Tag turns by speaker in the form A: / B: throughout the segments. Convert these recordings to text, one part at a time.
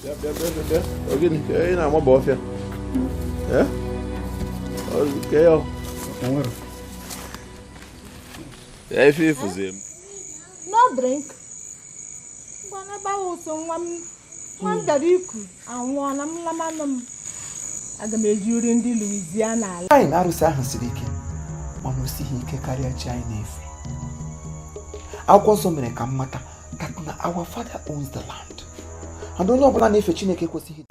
A: Bịa, bịa, bịa, bịa, bịa. Ọ gịnị ka ị na-amaba ọfịa? Eh? Ọ ke ya?
B: Enwere.
A: Ya ife ịfụzi m.
C: No drink. Ngwa n'ebe ahụ so nwa m nwa m bịara iku anwụọ na m lamanụ m. Aga m eji uri ndị Louisiana ala.
D: Anyị na arụsị ahụ siri ike, mana o sighi ike karịa chi anyị na-efe. Akwụkwọ nsọ mere ka m mata that na our father owns the land, and onye ọbụla na-efe Chineke ekwesịghị.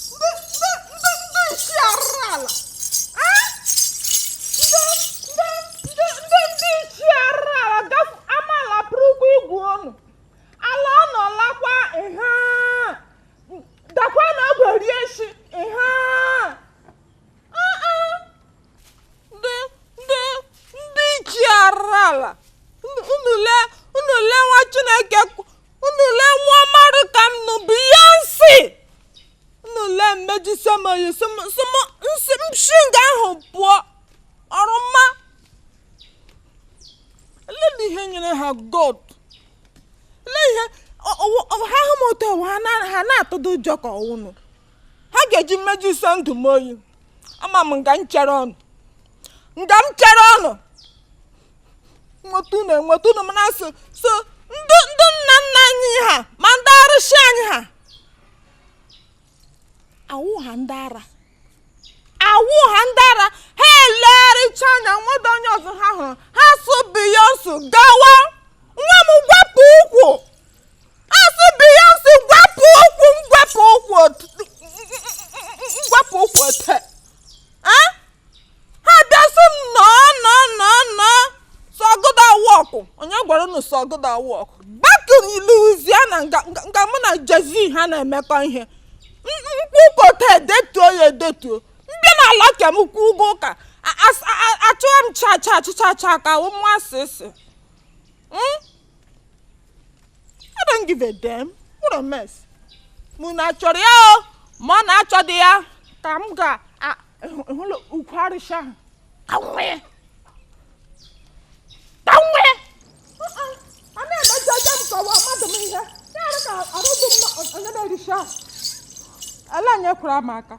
C: Ndị isi arụrụ ala. Ah! Ndị isi arụrụ ala gafu amaala pụrụ ụgwọ igwe unu. Ala ọ nọ lakwa ihe dakwa na ogwe rie isi ihe. Ndị isi arụrụ ala. Unu lee, unu lee nwa Chineke, unu lee nwa mmadụ ka m nụ Beyonce. Unu lee mmejisi m oyi nsị mshi nga ahụ pụọ ọrụ mma. Lee ihe nyere ha God. Lee ihe ha hụ m otu ụwa ha na-atụdo ụjọ ka ọwụnụ. Ha ga-eji mmejisi ndụ m oyi. Ama m nga m chere ọnụ. Nga m chere ọnụ. Nweta unu enweta unu mana so so ndị nna nna anyị ha ma ndị arụsị anyị ha. Awụ ha ndị ara. Awụ ha ndị ara. Ha elegharịcha anya nweta onye ọzọ ha hụrụ. Ha sụ Beyonce gawa. Nwa m gwepụ ụkwụ. Ha sụ Beyonce gwepụ ụkwụ m gwepụ ụkwụ gwepụ ụkwụ ote. Ha bịa sị m nọọ nọọ nọọ nọọ. Sọgụda wọkụ. Onye gwara unu sọgụda wọkụ? Back in Louisiana nga mụ na Jay-Z ha na-emekọ ihe. Nkwụ ụka edetuo ya edetuo. Mbịa n'ala ka m kwụ ụgwọ ụka. Achụwa m cha cha cha cha ka ụmụ asịsị. I don't give a damn. What a mess. Mụ na achọrọ ya o, ma ọ na-achọ dị ya ka m ga hụlụ ukwu arụsị ahụ. Ka m nwee. Ka m nwee. A na-emecha aja m kọwa mmadụ m ihe. Ya arụ ka arụdụ m onye na-erishi ahụ. Ala anyị ekwere m aka.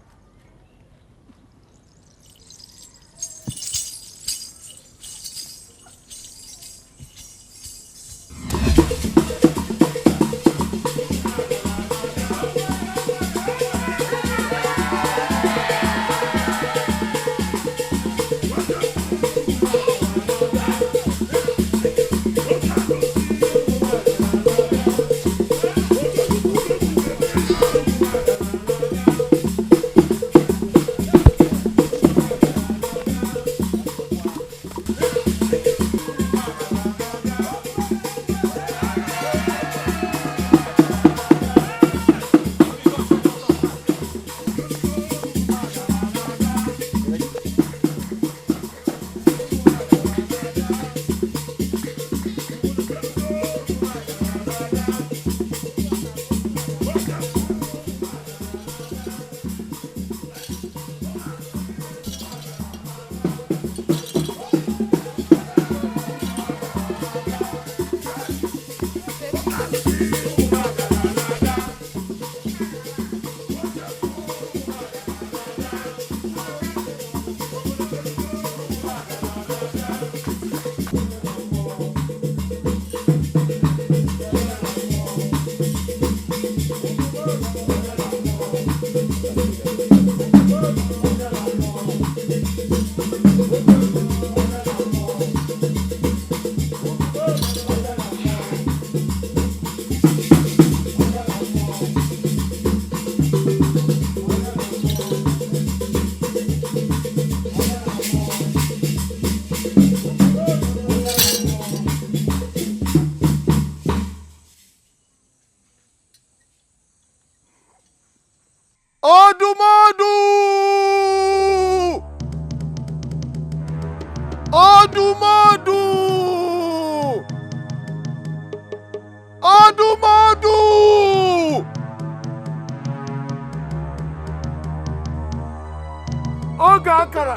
B: akara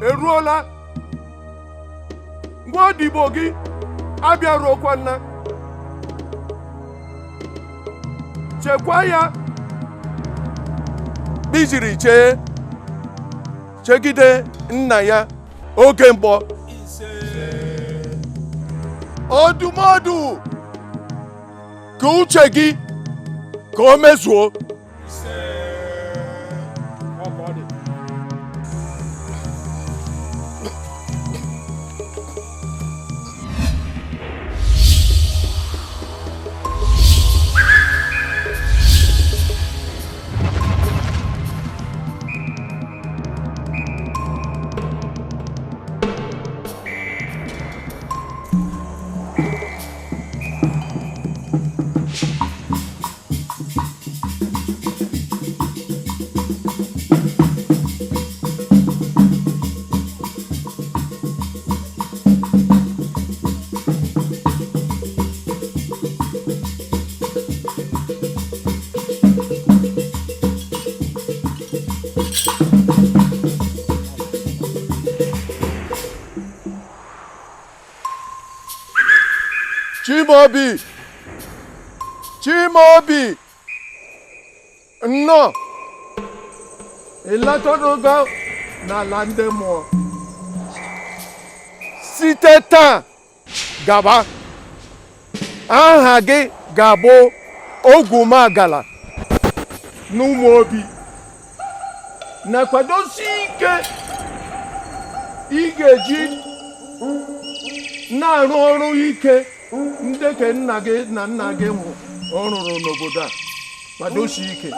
B: eruola. Nwa odibo gị abịaruokwana. Chekwa ya bijiri chee chegide nna ya oge mgbọ. Ọdụmọdụ ka uche gị ka o mezuo. Chimaobi! Chimaobi! Nnọọ! Ị latarogo n'ala ndị mmụọ. Site taa gaba, aha gị ga-abụ Ogwumagala n'Ụmụobi. Na-akwadosi ike ị ga-eji na-arụ ọrụ ike ndị ke nna gị na nna gị nwụ ọ rụrụ n'obodo a. Kwadosie ike.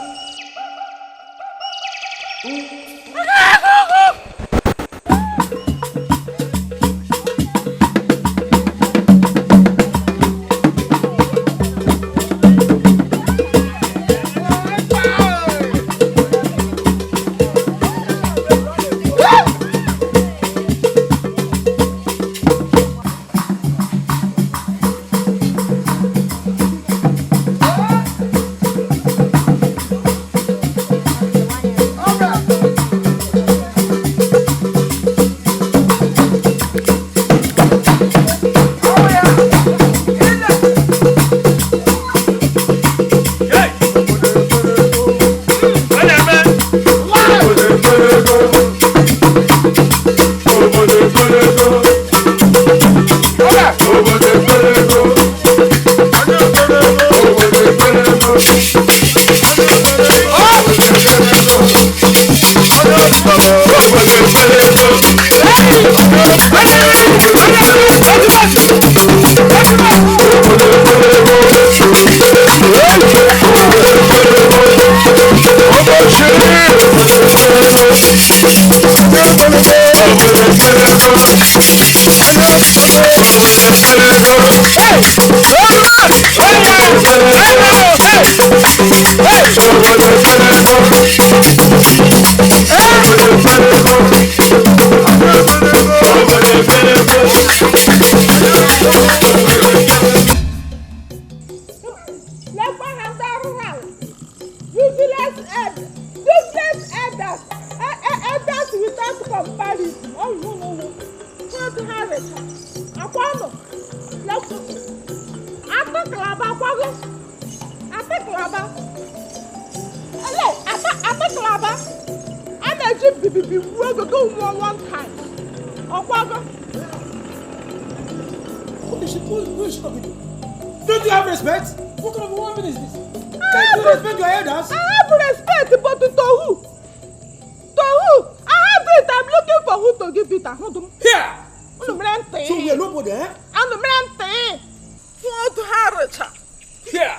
E: Don't you have respect? What kind of woman is this? Can't you respect your elders?
C: I have respect, but to who? To who? I have it. I'm looking for who to give it.
E: Here! So we are nobody, eh? Here!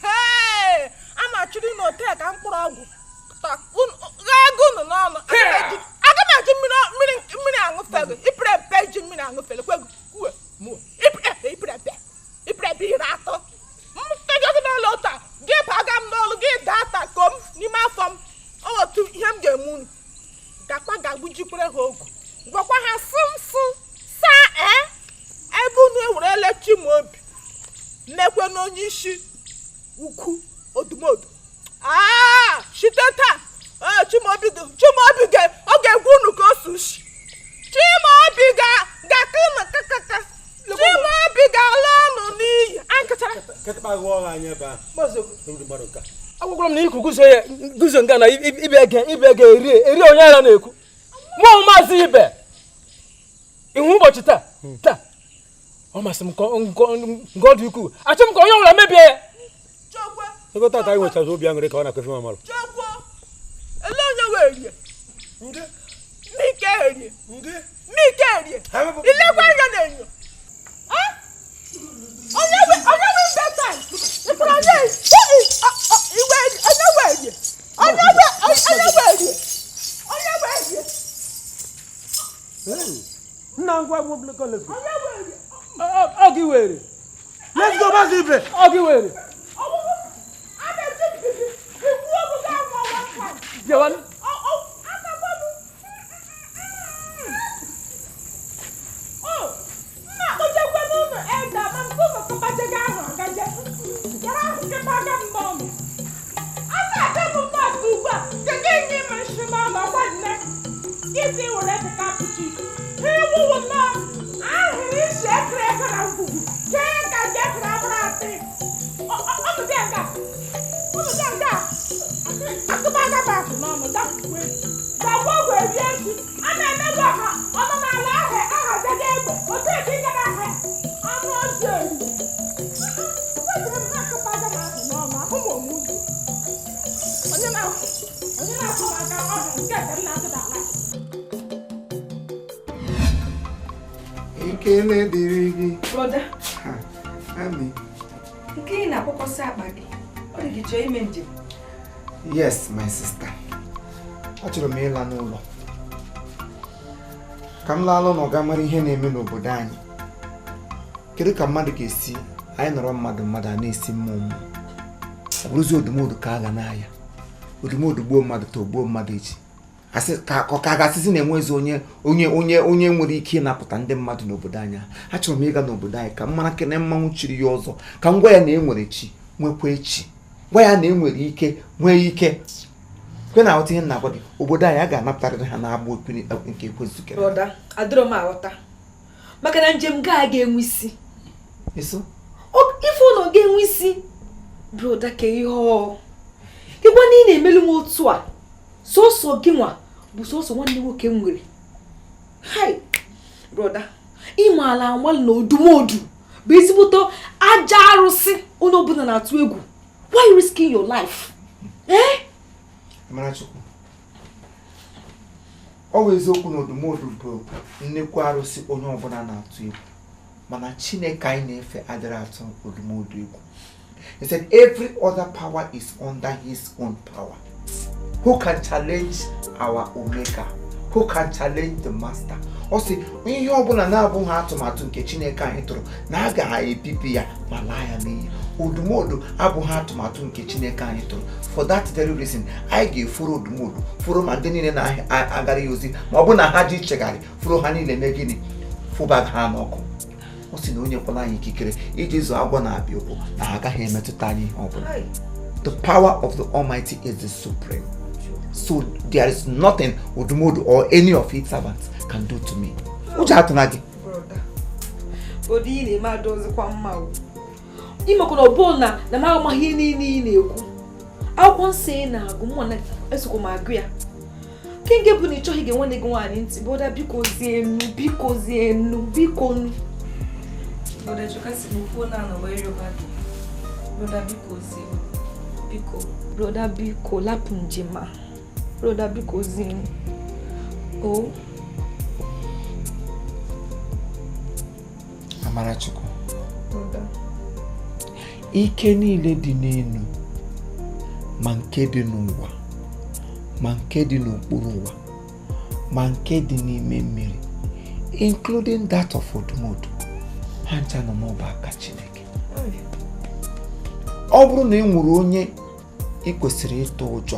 C: Hey! Ama chiri na hotel ka mkpụrụ ọgwụ. Ego unu n'ọnụ. Aga m eji mmiri aṅụfere. Ipere mpe ji mmiri aṅụfere. Kwegu kuwe mụ. Ipere mpe iri atọ. M fego gị n'ụlọ taa. Gị baga m n'ọlụ gị daa kom n'ime afọ m. Ọ otu ihe m ga-eme unu. Gakwa ga-agbujikwere ha ogu. Gwakwa ha sụ nsụ saa ebe unu ewerela Chimaobi mekwe n'onye isi ukwu odumodu. Site taa Chimaobi ọ ga-egwu unu ka o sushi. Chimaobi ga-aka unu kakaka. Chimaobi ga-ala unu n'iyi.
E: Agwagwara m na iku guzo nga na ibe ege eri onye ara na-ekwu. Mụ Maazị Ibe ihu ụbọchị taa taa ọ masị m nke ọ dị ukwuu. Achọ m ka onye ọbụla mebie ya.
F: Ego tata anyị nwechara obi aṅụrị ka ọ na-akwefe m amarụ.
C: Ele onye wee rie? Mike erie. Mike erie. Ilekwa anya na-enyo. Onye wee bedtime. Ịpụrụ onye iwe onye wee rie. Onye wee rie. Onye wee rie.
F: Nna ngwa ngwa let's go.
E: Ọ gị were.
F: Let's go Maazị Ibe.
E: Ọ gị were. Bịawa.
D: Ekele dịrị gị.
G: Brother.
D: Ami.
G: Nke ị na-akpọkọsị akpa gị. Ọ dị gị chọọ ime njem.
D: Yes, my sister. Achọrọ m ịla n'ụlọ. Ka m laa n'ụlọ ga mara ihe na-eme n'obodo anyị. Kedu ka mmadụ ga-esi anyị nọrọ mmadụ a na-esi mmụọ mmụọ. Ọ bụrụzi odumodu ka a ga n'ahịa. Odumodu gbuo mmadụ ta ogbuo mmadụ echi. Ka a ga-asịsị na-enwezi onye nwere ike ịnapụta ndị mmadụ n'obodo anyị. Achọrọ m ịga n'obodo anyị ka m mara kene mmanwụ chiri ya ọzọ, ka m gwa ya na e nwere chi nwekwa echi, gwa ya na e nwere ike nwee ike. Kwe na aghọta ihe m na-agwa gị, obodo anyị a ga-anapụtarịrị ha n'agbụ nke ekwensu kere.
G: Brother, adịrọ m aghọta maka na njem gaa ga-enwe isi. Ife ụlọ ga-enwe isi. Brother, ka ihe ọ ịgwa na ị na-emelu m otu a sọsọ gị nwa bụ sọsọ nwanne nwoke m nwere. Hai brother, ịmaala anwalị na odumodu bụ ezigbote aja arụsị onye ọbụla na-atụ egwu. Why risking your life? Eh?
D: Amarachukwu, ọ bụ eziokwu na odumodu bụ nnekwu arụsị onye ọbụla na-atụ egwu, mana Chineke anyị na-efe adịrị atụ odumodu egwu. He said every other power is under his own power. Who can challenge our Omega? Who can challenge the master? Ọ sị ihe ọbụla na-abụghị atụmatụ nke Chineke anyị tụrụ na a ga-ebibi ya ma laa ya n'iyi. Odumodu abụghị atụmatụ nke Chineke anyị tụrụ. For that very reason, anyị ga-eforo odumodu, foro ma ndị niile na-agara ya ozi, ma ọ bụ na ha ji ichegharị foro ha niile mee gịnị? Fụba ha n'ọkụ. Ọ sị na onye kwala anyị ikikere iji zụọ agwọ na-abịa ụkwụ na ha agaghị emetụta anyị ihe ọbụla. The power of the Almighty is the supreme. So there is nothing Odumodu or any of its servants can do to me. Ụjọ atụna gị.
G: Brother, ị na-eme adọzikwa mma o. Ịmakwa na ọ bụ na m amaghị ihe niile ị na-ekwu. Akwụkwọ nsọ ị na-agụ mụ na esokwa m agụ ya. Nke bụ na ị chọghị ige nwanne gị nwaanyị ntị. Brother, biko zienu, biko zienu, biko nu. Brother, chọkasị m kwuo na anọ wee rịọba gị. Brother, biko zienu, biko. Brother, biko lapụ njem a. Brother, biko zienu. O
D: Amarachukwu, Ike niile dị n'elu ma nke dị n'ụwa ma nke dị n'okpuru ụwa ma nke dị n'ime mmiri, including that of Odumodu, ha ncha nọ n'ọba aka Chineke. Ọ bụrụ na ị nwere onye ị kwesịrị ịtụ ụjọ,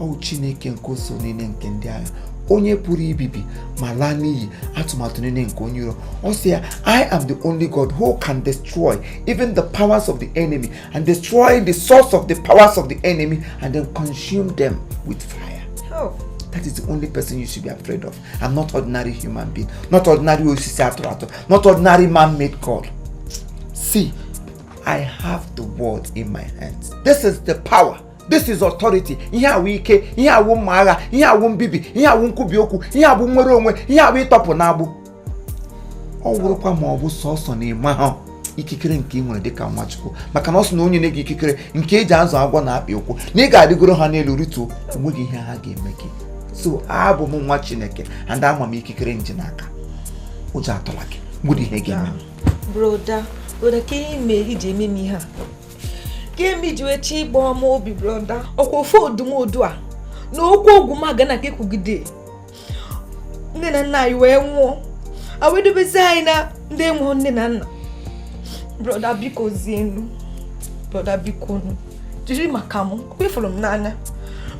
D: ọ bụ Chineke nke ụsụ niile nke ndị agha, onye pụrụ ibibi ma laa n'iyi atụmatụ niile nke onye iro. Ọ sị ya, I am the only God who can destroy even the powers of the enemy and destroy the source of the powers of the enemy and then consume them with fire.
G: Oh.
D: That is the only person you should be afraid of, and not ordinary human being, not ordinary osisi atụrụ atụ, not ordinary man-made God. See, I have the world in my hands. This is the power. This is authority. Ihe awụ ike, ihe awụ mma agha, ihe awụ mbibi, ihe awụ nkwubi okwu, ihe awụ nnwere onwe, ihe awụ ịtọpụ n'agbụ. Ọ wụrụkwa ma ọ bụ sọsọ na ịma ha ikikere nke ị nwere dịka Nwachukwu, maka na ọ sị na onye na-ege ikikere nke eji azụ agwọ na akpị ụkwụ na ị ga-adịgoro ha n'elu rituo, onweghị ihe ha ga-eme gị. So abụ m nwa Chineke and ama m ikikere nji n'aka. Ụjọ atụla gị, nwere ihe ga-eme m.
G: Broda, broda, ka ihe mere iji eme m ihe a? Ka eme iji wee chi ịgba ọma obi, broda? Ọkwa ofe odumodu a na okwu ogwumaga na ka ekwugide nne na nna anyị wee nwụọ, a wee dobezi anyị na ndị enweghị nne na nna. Broda, biko zienu. Broda, biko nu, jiri maka m, ọkwa ịfụrụ m n'anya.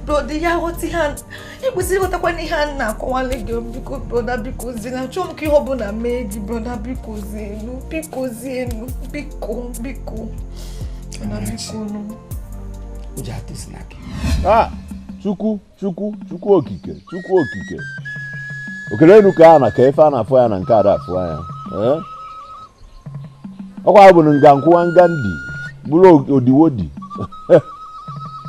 G: Broda, ya ghọta ihe a, ị kwesịrị ịghọtakwa n'ihe a na-akọwalị gị. Biko broda, biko zienu, achọọ m ka ihe ọbụla mee gị. Broda, biko zienu, biko zienu, biko, biko. Broda, biko nu.
D: Ụjọ atụzila gị.
A: Ah, Chukwu, Chukwu, Chukwu okike, Chukwu okike. Okere enu ka a na ka ife a na-afụ ya na nke ada afụ anya. Ọkwa bụ nga nkwụwa nga ndị bụrụ odiwodi.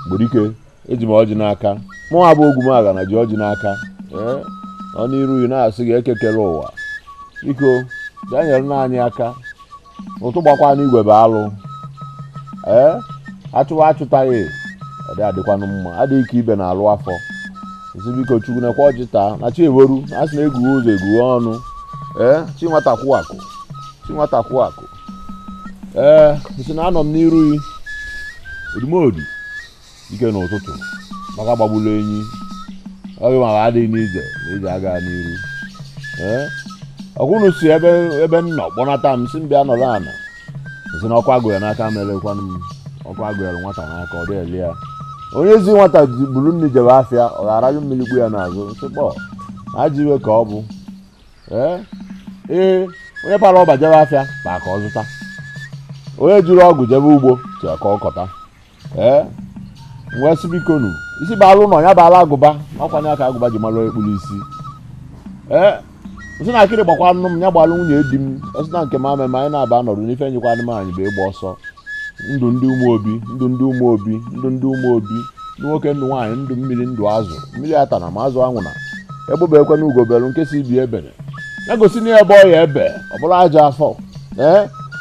A: Gborike, eji m ọjị n'aka. Mụ abụ Ogwumaga na ji ọjị n'aka. Ọ n'iru yi na-asị gị ekekere ụwa. Biko, bịa nyere na anyị aka. Ụtụ gbakwa n'igwe bụ alụ. Achụwa achụtaghị, ọ dị adịkwanụ mma. Adịghị ka ibe na-alụ afọ. Isi biko Chukwu nekwa ọjị taa na chi eweru, a sị na egwuwe ụzọ egwuwe ọnụ. Chi nwata kwụ akụ, chi nwata kwụ akụ. Isi na anọ m n'iru yi Odumodu ike n'ụtụtụ maka gbagburu enyi. Ọ bụ maka adịghị n'ije na ije aga n'iru. Ọkwụnụ si ebe m nọ kpọnata m si m bịa nọrọ ana. Isi na ọkwa agụya n'aka merekwanụ m. Ọkwa agụyara nwata n'aka ọ dị eli ya. Onye zi nwata buru nne jebe afịa, ọ ga-arajụ mmiri gbu ya n'azụ. Nsị kpọ ajọ iwe ka ọ bụ. Ee, onye para ọba jebe afịa ma ka ọ zụta. Onye juru ọgwụ jebe ugbo chọrọ ka ọ kọta. Ngwa sị biko nu, isi baala ụlọ ya baala agụba, ọkwanye aka agụba ji malụ ekpuru isi. Nsị na akịrị gbakwa nnu m, ya gbalụ nwunye di m. Ọ sị na nke m ama ma anyị na-aba nọdụ n'ife nyekwa anụmanụ bụ ịgba ọsọ. Ndụ ndị ụmụ obi, ndụ ndị ụmụ obi, ndụ ndị ụmụ obi, ndụ nwoke, ndụ nwaanyị, ndụ mmiri, ndụ azụ, mmiri atana ma azụ anwụna. Egbebe ekwe na ugobelu nke si ibi ebere. Ya gosi na ebe ọ ya ebe, ọ bụrụ ajọ afọ.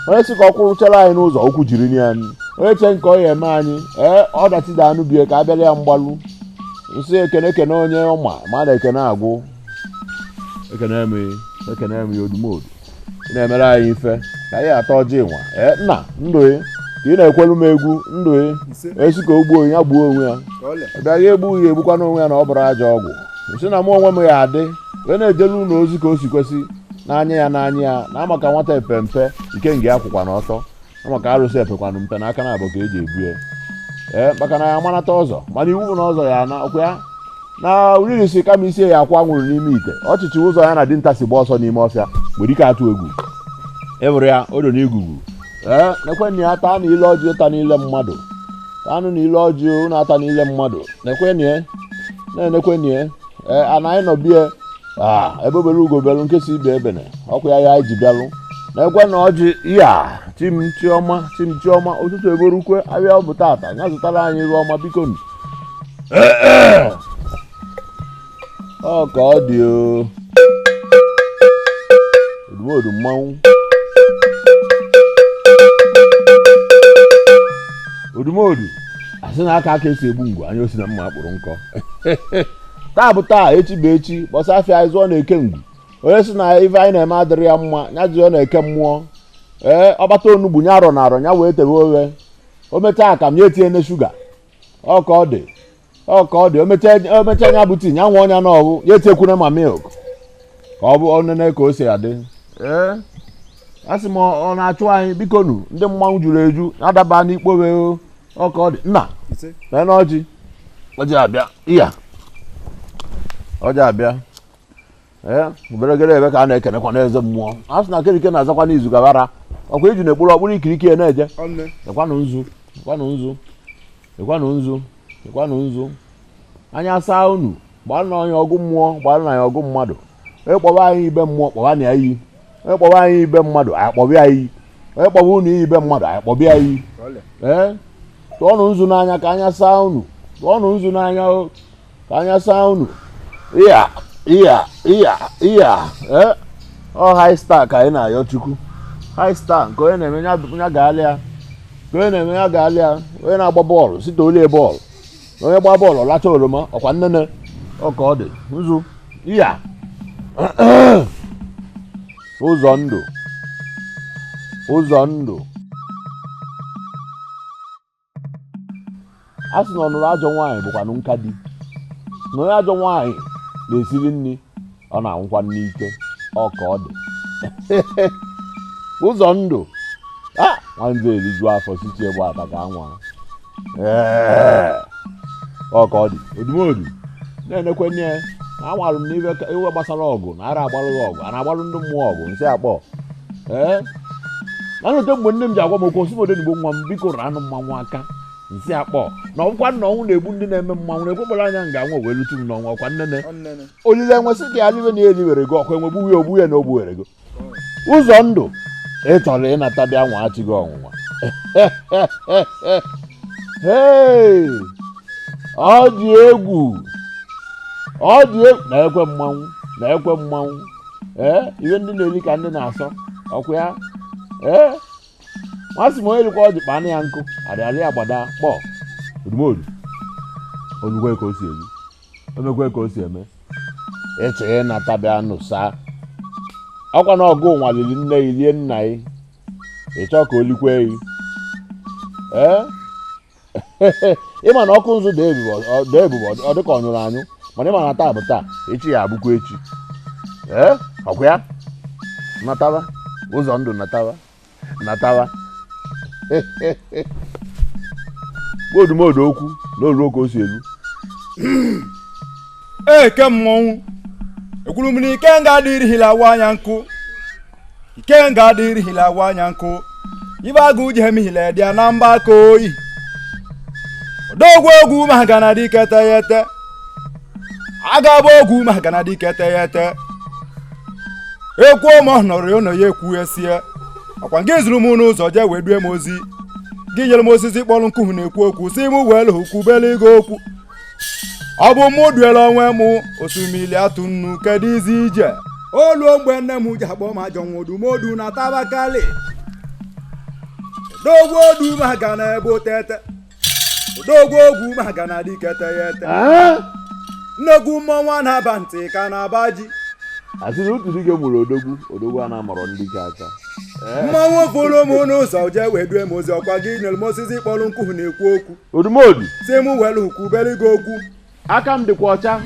A: Onye sị ka ọ kwụrụchara anyị n'ụzọ, okwu jiri ya. Onye che nke ọ ya eme anyị, ọdachi da anụ bie ka a bịara ya mgbalụ. Nsị ekene ekene onye ọma, ma na ekene agwụ. Ekene eme, ekene eme Odumodu. Ị na-emere anyị ife ka anyị atọ ọjị nwa. Nna, ndụ ị, ka ị na-ekwelu m egwu, ndụ ị. Esi ka o gbuo ya gbuo onwe ya. Ọ bịaghị egbu ya egbukwana onwe ya na ọ bụrụ ajọ ọgwụ. Nsị na mụ onwe m ya adị, wee na-ejelu ụlọ ozi ka o si kwesị n'anya ya n'anya ya, na amaka nwata epempe ike nga akwụkwa n'ọtọ. Maka arụsị epekwanụ mpe n'aka na abụ ka eji ebu ya. Maka na ya amanata ọzọ, mana iwu bụ na ọzọ ya na ọkwa ya na uriri si kama isi ya akwa nwụrụ n'ime ite. Ọchịchị ụzọ ya na dinta si gba ọsọ n'ime ọfịa nwere ike atụ egwu. Ewere ya odo n'igugu. Nekwenụ ya taa na ile ọjị ịta n'ile mmadụ. Taanụ na ile ọjị na-ata n'ile mmadụ. Nekwenụ ya, na-enekwenụ ya. Ana anyị nọ bie. Ebe obere ugobelu nke si ibe ebene. Ọkwa ya ya ji bịalụ. Na-ekwe na ọjị ya chim chiọma, chim chiọma, ụtụtụ eborukwe abịa ọ bụ tata ya zụtara anyị iru ọma biko nụ. Ọ ka ọ dị o. Odumodu mmanwụ. Odumodu asị na aka aka esi egbu ngwu anya osi na mma akpụrụ nkọ. Taa bụ taa, echi bụ echi, gbọsa afịa anyị zụọ na-eke ngwu. Onye sị na ife anyị na-eme adịrị ya mma, ya jụọ na-eke mmụọ. Ee, ọkpata onugbu nya arọ na arọ nya wee tebe owe. O mechaa akam ya etinye na shuga. Ọ ka ọ dị. Ọ ka ọ dị. O mechaa nya bụ tii nya nwa ọnya n'ọwụ ya etinyekwuna ma milk. Ka ọ bụ onene ka o si adị. Ee, a sị m ọ na-achụ anyị biko nu ndị mmanwụ juru eju na-adaba n'ikpowe o. Ọ ka ọ dị. Nna, mee na ọjị. Ọjị abịa. Iya. Ọjị abịa. Ee, oberegere ebe ka a na-ekenekwa n'eze mmụọ. A sị na kerike na-azakwa n'izu gabara. Ọkwa iju na-ekpuru ọkpụrụ ikiriki ya na-eje. Ekwanụ nzu, ekwanụ nzu, ekwanụ nzu, ekwanụ nzu. Anya saa unu, gbalụ na onye ọgụ mmụọ, gbalụ na ya ọgụ mmadụ. Onye kpọba anyị ibe mmụọ, kpọba na ya iyi. Onye kpọba anyị ibe mmadụ, anyị kpọba ya iyi. Onye kpọba unu iyi ibe mmadụ, anyị kpọba ya iyi. Ee, tụọnụ nzu n'anya ka anya saa unu. Tụọnụ nzu n'anya o, ka anya saa unu. Iya, iya, iya, iya. Ee, ọ high star ka anyị na-ayọ Chukwu. High star nke onye na-eme ya gaalịa. Nke onye na-eme ya gaalịa. Onye na-agba bọọlụ site olie bọọlụ. Onye gba bọọlụ ọ lacha oroma ọkwa nnene. Ọ ka ọ dị. Nzu. Iya. Ụzọ ndụ. Ụzọ ndụ. A sị na ọnụrụ ajọ nwaanyị bụkwanụ nka di. Na onye ajọ nwaanyị na-esiri nri ọ na-anwụkwa n'ike. Ọ ka ọ dị. Ụzọ ndụ. Ah, nwanze eriju afọ sitie gba ata ka anwa. Ee, ọ ka ọ dị. Odumodu na-enekwe nne ya. Anwarụ m n'ihe iwe gbasara ọgụ na ara agbalụ ọgụ a na-agbalụ ndị mmụọ ọgụ nsị akpọ. Ee, na nrute mgbe nne m ji agwa m okwu osi m Odenigbo nwa m biko ranụ mmanwụ aka nsị akpọ na ọgwụkwa nna ọnwụ na-egbu ndị na-eme mmanwụ na-ekwekpọrọ anya nga anwụ wee lutu m n'ọnwa ọkwa nnene olile nwesị ka ya liwe na eliwere gị ọkwa enwegbu ya ogbu ya na ogbuwere gị. Ụzọ ndụ ị chọrọ ịnata bịa nwaghachi gị ọnwụnwa. Hei, ọ dị egwu. Ọ dị egwu na-ekwe mmanwụ na-ekwe mmanwụ. Ee, ihe ndị na-eri ka ndị na-asọ ọkwa ya. Ee, masị m onye rikwa ọjị kpanụ ya nkụ arịarị agbada kpọ. Odumodu olugwe ka o si elu omekwe ka o si eme. Ịchọ ịnata bịa nụsa ọkwa na ọgụ nwaliri nne ya lie nna ya ị chọọ ka o likwe ya. Ee, ịma na ọkụ nzu dị ebube ọ dịka ọ nyụrụ anyụ mana ịma na taa bụ taa echi ya abụkwa echi. Ee, ọkwa ya nataba ụzọ ndụ nataba nataba. Odumodu okwu na oruo ka o si elu.
F: Eke mmọnwụ ekwuru m na ikenga adịrịghịla awa anya nkụ. Ikenga adịrịghịla awa anya nkụ. Ibe agụ ji emihila dị na mba aka oyi. Odogwu ogwu ma ga na dike teghete. Agaba ogwu ma ga na dike teghete. Ekwuo m ọ nọrọ ya ụnọ ya ekwu esie. Ọkwa gị zuru m n'ụzọ jee wee due m ozi. Gị nyere m osisi kpọrọ nkụ na-ekwu okwu si m wee lụ kwubere gị okwu. Ọ bụ mụ duela onwe m osimiri atụ nnu kedu izi ije. Oluo mgbe nne m ji akpọ m ajọ nwa odumodu na tabakali. Odogwu odu ma ga na ebe otete. Odogwu ogwu ma ga na dike teghete. Nnegwu mmọnwụ a na-aba ntị ka na-aba ji.
A: Asị na otu dike gburu odogwu odogwu a na-amọrọ ndị ike aka.
F: Mmanwụ fụrụ m n'ụzọ jee wee due m ozi ọkwa gị nyere m osisi kpọrọ nkụ na-ekwu okwu.
A: Odumodu
F: si m were kwubere gị okwu.
A: Aka m dịkwa ọcha.